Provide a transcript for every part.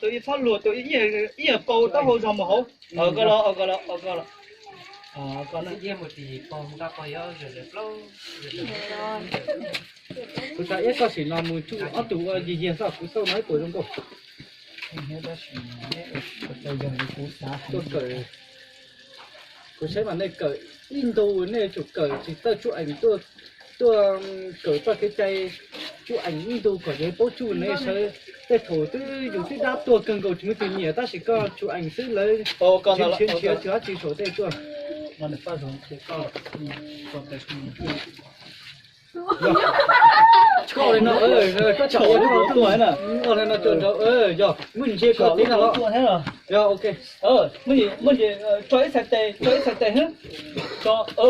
Tus ib txhob luag tus ib yam pau taub hau zog mus hauv. Koj los, koj los, koj los. Kuv xav ib txoj sim no mus tsuj ob tug ua yig yig xwb, kuv xauj no ib puas zoo nkauj. Tuaj kawm, kuv saib mas nej kawm ib ntu nej tsum kawm tsis txawj tsuj ees tuaj, tuaj kawm txoj kev cai tsuj ees ib ntu kom yog paub tsuj ne sawv. Tej thaum twb yus twb dab tuag kawg nkaus tsis muaj tus nyiam tab sis koj tsuj ees xwb lawv nrhiav nrhiav tsis dab tsi saum tej tuaj. Koj li no, koj tsaum ua tuaj na, koj li no tso nraud, yog muaj ntsia koj tib no los. Yog, ok. Muaj ntsia, tso ib txhais tes, tso ib txhais tes hwb. Tso, tso,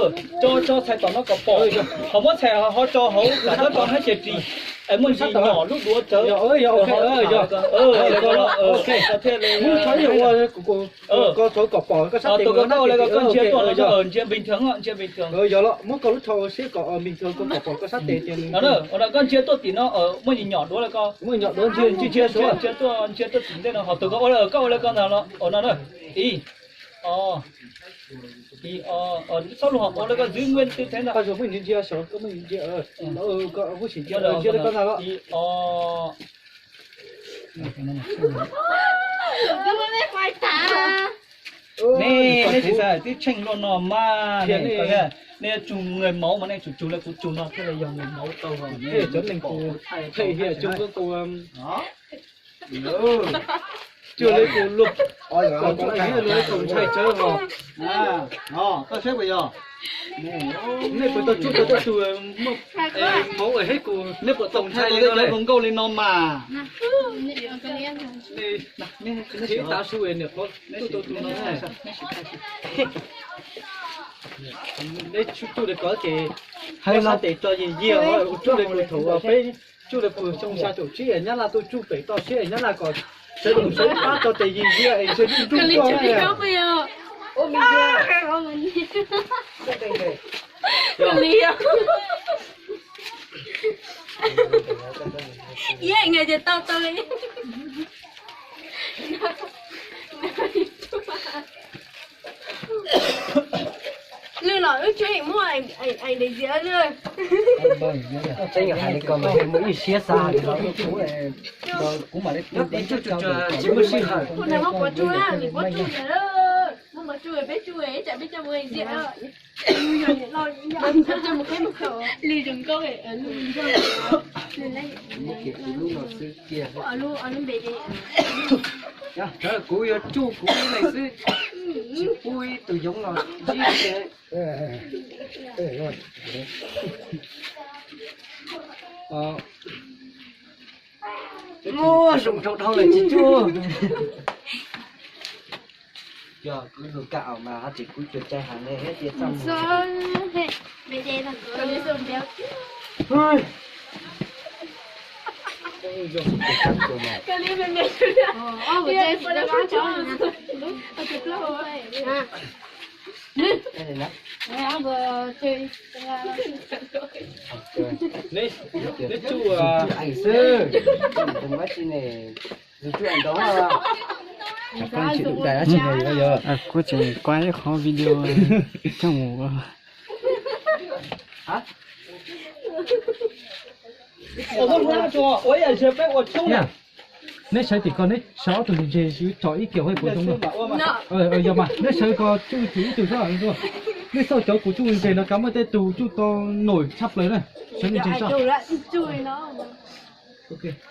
tso txhais tom no kom pom. Qhov muab txhais ho tso hauv, kom tso hab ces ris. Es muaj ntsis nyom lub duav tsawv. Yog, ok, yog. Muab tso ib yam ua, koj tso kom pom koj sab tes. Tus koj ua li ko koj ntsia tuaj los yog ntsia bình thường, ntsia bình thường. Yog los muab koj lub tso ua siab kom bình thường koj kom pom koj sab tes tias. Koj ntsia tuaj tim no, muaj nyom duav li ko. Muaj nyom duav ntsia, ntsia, ntsia tuaj tim ntej no, ho tus koj ua li, koj ua li ko ntag los no na. Ib, o, ib, o, txhob lug ho ua li ko, giữ nguyên tư thế ntag. Koj muab ntsia ntsia saud, koj muab ntsia, koj muab sim ntsia, ntsia li ko ntag los. Ib, o. Nej, nej tsis xav twb tsheej luaj no mas, nej yuav tsum người mẫu mas nej tsum tsum li kuv tsum no thiaj li yog người mẫu tau. Cov neeg kuv them hiam coob koj kuv, cuag li kuv luag, kom tau ntshai tsawv os. Nej puas tau tsuj tau tej tug muaj mauv es hib kuv, nej puas tau ntshai li no, zoo nkauj li no mas. Tib tav su niam qhuav tsuj tau tus no. Nej tsuj li ko ces hais sab tes tso yig yig, tsuj li kuv thaum peb tsuj li kuv xyoo xya caum tsib es Nyab Laj tuaj tsuj pem toj siab es Nyab Laj kom sawv daws sawv pab tso tes yig yig es ntshe nruj nruj koj. Yeej ces tau tau li. Lwm los wb tseem muaj ees daim ziam lwm. Tseeb hais li ko mas muaj ib siab xav hais li no. Tsis muaj sij hawm. Muaj pov tsuj, muaj pov tsuj, peb tsuj tsam peb coj mus ees ziam. Lwm zoo nkauj, lwm zoo nkauj. Lub no xwb kiag. Kuv yuav tsuj kuv ib leeg xwb, tsis pub ib tug yoov no ntsib kiag. Muaj zoo nraug dhau lawm tsis tsuj. Yog kuv lug kaj aus mas hab tes kuv cua cai has le hab tias txaj muag. Neb tsuj ees xwb, tsis ne, tsuj ees ntau. Kuv tseem kuaj ib qhov video coj mus. Neb saib tim ko, neb saib ob tug ntses ntses, tsom ib kiag hab puas zoo. Yog mas neb saib ko tsuj tug ib tug xwb. Neb xauj cov kuv tsuj ntses no kav muaj tej tug tsuj tau nổi tshaj plaws na. Saib ntses tso.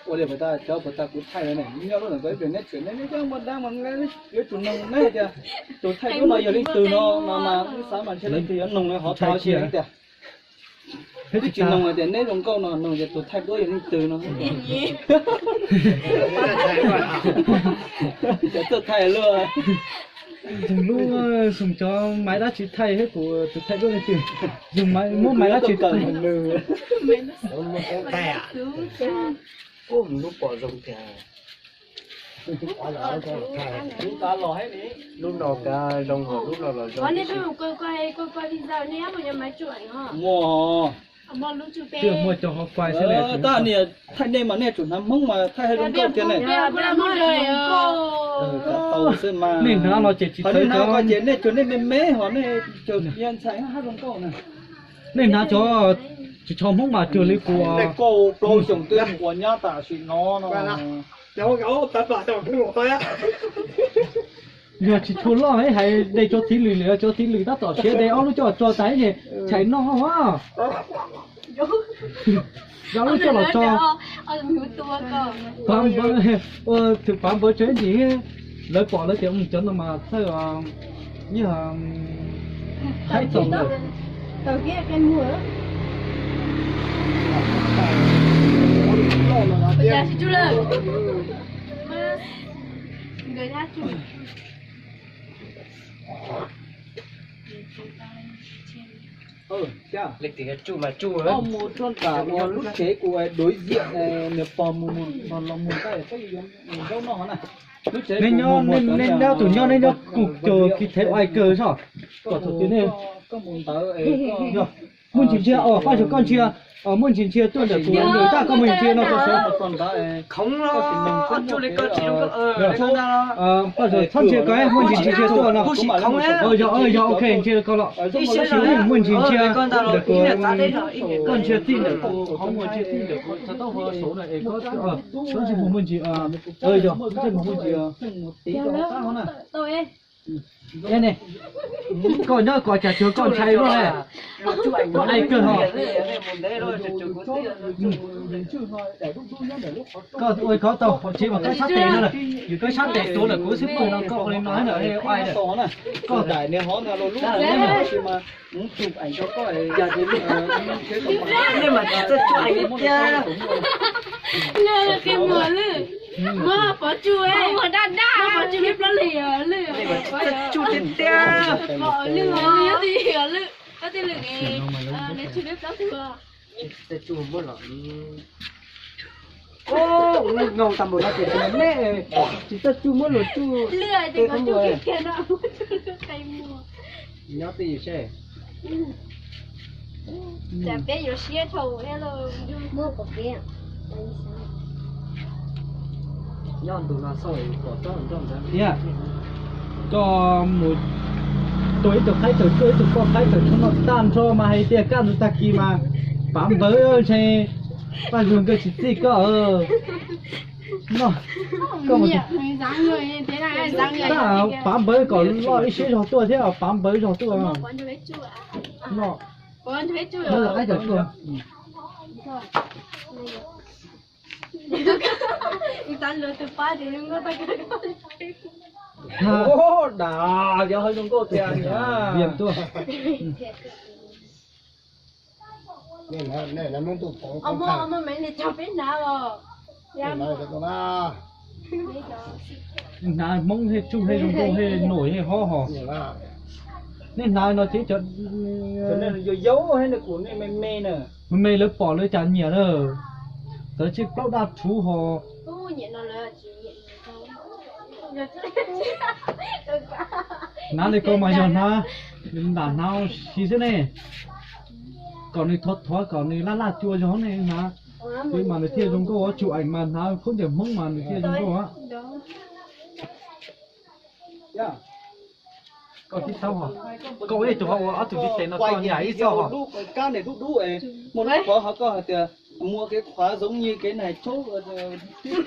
Ua li puas tas, cov puas tas kuv thaij no ne, nyob lub ntawm ko ib pliag neb tseem neb neb coob muaj dab mas yuav tsum noog neb hais tias tus thaij duab no yog leej twg no no mas wb xav mas ntshe leej twg yuav noog no ho tau si tias. Wb tsis noog hais tias neb zoo nkauj no, noog tias tus thaij duab yog leej twg no. Cov txawj thaij luaj. Zoo lub, zoo cov maiv dab tsi thaij hab kuv tus thaij duab leej twg. Zoo muab maiv dab tsi thaij. Lub pom zoo tiag. Lub no kav zoo, lub no los zoo. Muaj. Twb muaj cov hauv fais xwb ne. Tab niag thaij nej mas nej tsum hnav Hmoob mas thaij hais zoo nkauj tiag ne. Tau xwb mas. Nej hnav no ces tsis txawv cov. Nej cuag nej me me hos nej cuag ntxhais hab zoo nkauj na. Nej hnav cov tsis tshua Hmoob mas cuag li kuv. Kaum plaub xyoos twb ua nyab tam sim no no. Yog tsis tshua loj hais de cov txiv lws lawm, cov txiv lws tab tom siav de ob lub coj tso tas ces tshais noj. Yog lub coj los tso. Pav npawv, ua thwm pav npawv tso ib ntsis, lawv pom lawv tias cov no mas txawj ib haib txaus lawm. Leej twg yuav tsuj mas tsuj. Mus rau nram ua lub tsev kuv đối diện, nws pog mus los mus ntawm peb yuav zaub noj na. Nej nyob, nej nyob tus nyob nej nyob kuj cog kiv thev ua kawg zog. Kom thaum twg nej muaj ntsis ntsia os, Paj Zuag koj ntsia, muaj ntsis ntsia tuaj ntawm kuv ntawm taj koj muaj ntsis ntsia no tso saud. Paj Zuag txhob ntsia koj, muaj ntsis ntsia ntsia tuaj no. Yog, yog, ok, ntsia koj los. Muaj ntsis ntsia ntawm kuv, koj ntsia txij ntawm kuv qhov muag, ntsia txij ntawm kuv txog taub hau saud na es koj, koj ntsej muag muaj ntsis, yog ntsej muag muaj ntsis. Koj nyob koj cas cuag koj ntshai luaj ne. Koj ai kawg hos. Koj ua koj tau qhov tsev mas koj sab tes no lawm, yus koj sab tes tuav lawm kuv xwb pawg no koj ua li no na, ai lawm. Koj daim niag hov ntag los lub mas. Nej mas tsis txawj tsuj heev tiag. Lwj qi muag lwj, muab pov tsuj, muab pov tsuj peb plaub lwj lwj, tsis txawj tsuj tiag tiag. Lwj, lwj, lwj, lwj, tsuj peb plaub tug. Tsis txawj tsuj muab los. Ub, nkaus tas npaum no ces nej tsis txawj tsuj muab luag tsuj. Nyob twj ywm seb. Nyob ntu no xauj pom tsob nroj ntawd. Thiab koj mus tua ib tug qaib taws, tua ib tug poj qaib taws tshuaj noj tag nrho mas hais tias kaj ntug tag kis mas pav npawv ntshe Paj Zuag nkawd tsis txij koj. Pav npawv kom loj ib siab zog tuaj thiab pav npawv zog tuaj. No, qaib taws tshuaj. Hnav Hmoob thiaj tsuj thiaj zoo nkauj thiaj noj thiaj hob hos. Nej hnav no ces cov me me lawv pom lawv cas nyiam na. Txawv tsib plaub daj rhuv hos. Hnav li ko mas yog hnav nram hnav si xwb ne. Kom nws thov thov kom nws laj laj cua zog ne hnav. Li mas nws thiaj zoo nkauj, tsuj eem mas hnav khaub ncaws Hmoob mas nws thiaj zoo nkauj. Koj tib taub hos, koj ua ib tug ho ua ob tug ntiv tes no koj nyaim ib txoj hos. Muaj lub qhov ho koj hais tias mua kev qhuav zoo li kev nais tshoob,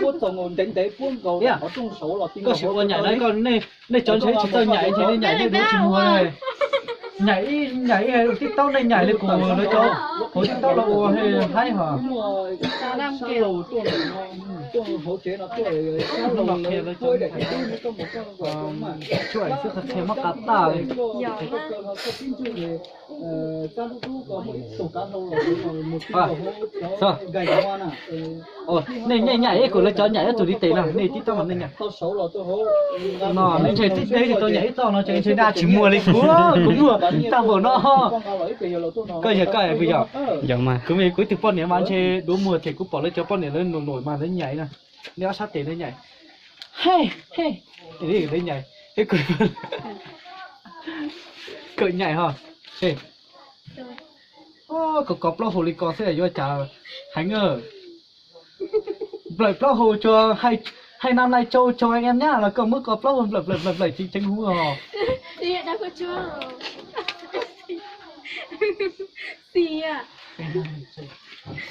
puab txaus nkaus ntev ntev puab nkaus qhov rooj saud los. Koj sim ua nyaim na, koj nej cov ntshe tsis txawj nyaim, ntshe nej nyaim nej duav tsis muag. Nyaim ib, nyaim ib hais tib taub nej nyaim li kuv lawv cov hauv tib taub los ua haib hos. Tsuj eem xwb qhia muab qab tag li. Nej nyaim ib kuv lawv cov nyaim ib tug ntiv tes no, nej tib taub mas nej nyaim. No nej ntshe tib deb tsis tau nyaim ib txoj no ces ntshe daj tsis muag li kuv, kuv muag tag npaum no. Koj yog koj puas yog? Kuv, kuv ib tug poj niam mas ntshe duav muag ces kuv pom lawv cov poj niam lawv nuam nuam mas lawv nyaim na. Nej ob sab tes lawv nyaim. Lawv nyaim. Kawm nyaim hos. Koj kov plaub hau li ko xwb yuav cas heev. Nplawm plaub hau tsuas hais Nam Lais Tsau chau em nyab los koj muab kov plaub hau nplawm nplawm nplawm nplawm tseem ceev huv os.